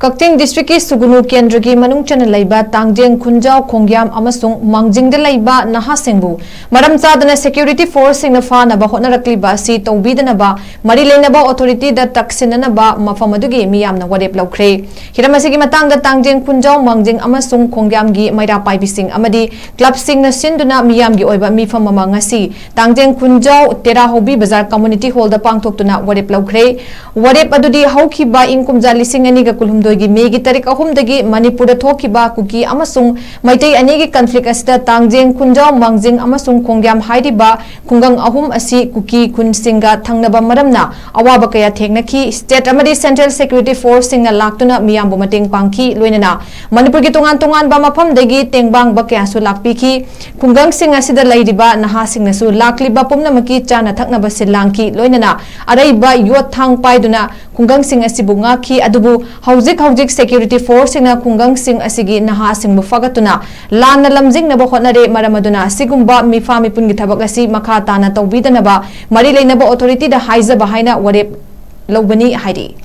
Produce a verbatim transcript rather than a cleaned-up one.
ꯀꯛꯆꯤꯡ ꯗꯤꯁꯇ꯭ꯔꯤꯛꯀꯤ ꯁꯨꯒꯨꯅꯨ ꯀꯦꯟꯗ꯭ꯔꯒꯤ ꯃꯅꯨꯡ ꯆꯟꯅ ꯂꯩꯕ ꯇꯥꯡꯖꯦꯡ, ꯈꯨꯟꯖꯥꯎ, ꯈꯣꯡꯒ꯭ꯌꯥꯝ ꯑꯃꯁꯨꯡ ꯃꯥꯡꯖꯤꯡꯗ ꯂꯩꯕ ꯅꯍꯥꯁꯤꯡꯕꯨ ꯃꯔꯝ ꯆꯥꯗꯅ ꯁꯦꯀ꯭ꯌꯨꯔꯤꯇꯤ ꯐꯣꯔꯁꯁꯤꯡꯅ ꯐꯥꯅꯕ ꯍꯣꯠꯅꯔꯛꯂꯤꯕ ꯑꯁꯤ ꯇꯧꯕꯤꯗꯅꯕ ꯃꯔꯤ ꯂꯩꯅꯕ ꯑꯣꯊꯣꯔꯤꯇꯤꯗ ꯇꯛꯁꯤꯟꯅꯅꯕ ꯃꯐꯝ ꯑꯗꯨꯒꯤ ꯃꯤꯌꯥꯝꯅ ꯋꯥꯔꯦꯞ ꯂꯧꯈ꯭ꯔꯦ꯫ ꯍꯤꯔꯝ ꯑꯁꯤꯒꯤ ꯃꯇꯥꯡꯗ ꯇꯥꯡꯖꯦꯡ, ꯈꯨꯟꯖꯥꯎ, ꯃꯥꯡꯖꯤꯡ ꯑꯃꯁꯨꯡ ꯈꯣꯡꯒ꯭ꯌꯥꯝꯒꯤ ꯃꯩꯔꯥ ꯄꯥꯏꯕꯤꯁꯤꯡ ꯑꯃꯗꯤ ꯀ꯭ꯂꯕꯁꯤꯡꯅ ꯁꯤꯟꯗꯨꯅ ꯃꯤꯌꯥꯝꯒꯤ ꯑꯣꯏꯕ ꯃꯤꯐꯝ ꯑꯃ ꯉꯁꯤ ꯇꯥꯡꯖꯦꯡ, ꯈꯨꯟꯖꯥꯎ, ꯇꯦꯔꯥꯍꯧꯕꯤ ꯕꯖꯥꯔ ꯀꯝꯃꯨꯅꯤꯇꯤ ꯍꯣꯜꯗ ꯄꯥꯡꯊꯣꯛꯇꯨꯅ ꯋꯥꯔꯦꯞ ꯂꯧꯈ꯭ꯔꯦ꯫ ꯋꯥꯔꯦꯞ ꯑꯗꯨꯗꯤ ꯍꯧꯈꯤꯕ ꯏꯪ ꯀꯨꯝꯖꯥ ꯂꯤꯁꯤꯡ ꯑꯅꯤꯒ ꯀꯨꯟꯍꯨꯝꯗꯣꯏꯒꯤ ꯃꯦꯒꯤ ꯇꯥꯔꯤꯛ ꯑꯍꯨꯝꯗꯒꯤ ꯃꯅꯤꯄꯨꯔꯗ ꯊꯣꯛꯈꯤꯕ ꯀꯨꯀꯤ ꯑꯃꯁꯨꯡ ꯃꯩꯇꯩ ꯑꯅꯤꯒꯤ ꯀꯟꯐ꯭ꯂꯤꯛ ꯑꯁꯤꯗ ꯇꯥꯡꯖꯦꯡ, ꯈꯨꯟꯖꯥꯎ, ꯃꯥꯡꯖꯤꯡ ꯑꯃꯁꯨꯡ ꯈꯣꯡꯒ꯭ꯌꯥꯝ ꯍꯥꯏꯔꯤꯕ ꯈꯨꯡꯒꯪ ꯑꯍꯨꯝ ꯑꯁꯤ ꯀꯨꯀꯤ ꯈꯨꯟꯁꯤꯡꯒ ꯊꯪꯅꯕ ꯃꯔꯝꯅ ꯑꯋꯥꯕ ꯀꯌꯥ ꯊꯦꯡꯅꯈꯤ꯫ ꯁ꯭ꯇꯦꯠ ꯑꯃꯗꯤ ꯁꯦꯟꯇ꯭ꯔꯦꯜ ꯁꯦꯀ꯭ꯌꯨꯔꯤꯇꯤ ꯐꯣꯔꯁꯁꯤꯡꯅ ꯂꯥꯛꯇꯨꯅ ꯃꯤꯌꯥꯝꯕꯨ ꯃꯇꯦꯡ ꯄꯥꯡꯈꯤ꯫ ꯂꯣꯏꯅꯅ ꯃꯅꯤꯄꯨꯔꯒꯤ ꯇꯣꯉꯥꯟ ꯇꯣꯉꯥꯟꯕ ꯃꯐꯝꯗꯒꯤ ꯇꯦꯡꯕꯥꯡꯕ ꯀꯌꯥꯁꯨ ꯂꯥꯛꯄꯤꯈꯤ꯫ ꯈꯨꯡꯒꯪꯁꯤꯡ ꯑꯁꯤꯗ ꯂꯩꯔꯤꯕ ꯅꯍꯥꯁꯤꯡꯅꯁꯨ ꯂꯥꯛꯂꯤꯕ ꯄꯨꯝꯅꯃꯛꯀꯤ ꯆꯥꯅ ꯊꯛꯅꯕ ꯁꯤꯜ ꯂꯥꯡꯈꯤ꯫ ꯂꯣꯏꯅꯅ ꯑꯔꯩꯕ ꯌꯣꯠ ꯊꯥꯡ ꯄꯥꯏꯗꯨꯅ ꯈꯨꯡꯒꯪꯁꯤꯡ ꯑꯁꯤꯕꯨ ꯉꯥꯛꯈꯤ꯫ ꯑꯗꯨꯕꯨ ꯍꯧꯖꯤꯛ ꯍꯧꯖꯤꯛ ꯁꯦꯀ꯭ꯌꯨꯔꯤꯇꯤ ꯐꯣꯔꯁꯁꯤꯡꯅ ꯈꯨꯡꯒꯪꯁꯤꯡ ꯑꯁꯤꯒꯤ ꯅꯍꯥꯁꯤꯡꯕꯨ ꯐꯥꯒꯠꯇꯨꯅ ꯂꯥꯟꯅ ꯂꯝꯖꯤꯡꯅꯕ ꯍꯣꯠꯅꯔꯦ꯫ ꯃꯔꯝ ꯑꯗꯨꯅ ꯑꯁꯤꯒꯨꯝꯕ ꯃꯤꯐꯥ ꯃꯤꯄꯨꯟꯒꯤ ꯊꯕꯛ ꯑꯁꯤ ꯃꯈꯥ ꯇꯥꯅ ꯇꯧꯕꯤꯗꯅꯕ ꯃꯔꯤ ꯂꯩꯅꯕ ꯑꯣꯊꯣꯔꯤꯇꯤꯗ ꯍꯥꯏꯖꯕ ꯍꯥꯏꯅ ꯋꯥꯔꯦꯞ ꯂꯧꯕꯅꯤ ꯍꯥꯏꯔꯤ꯫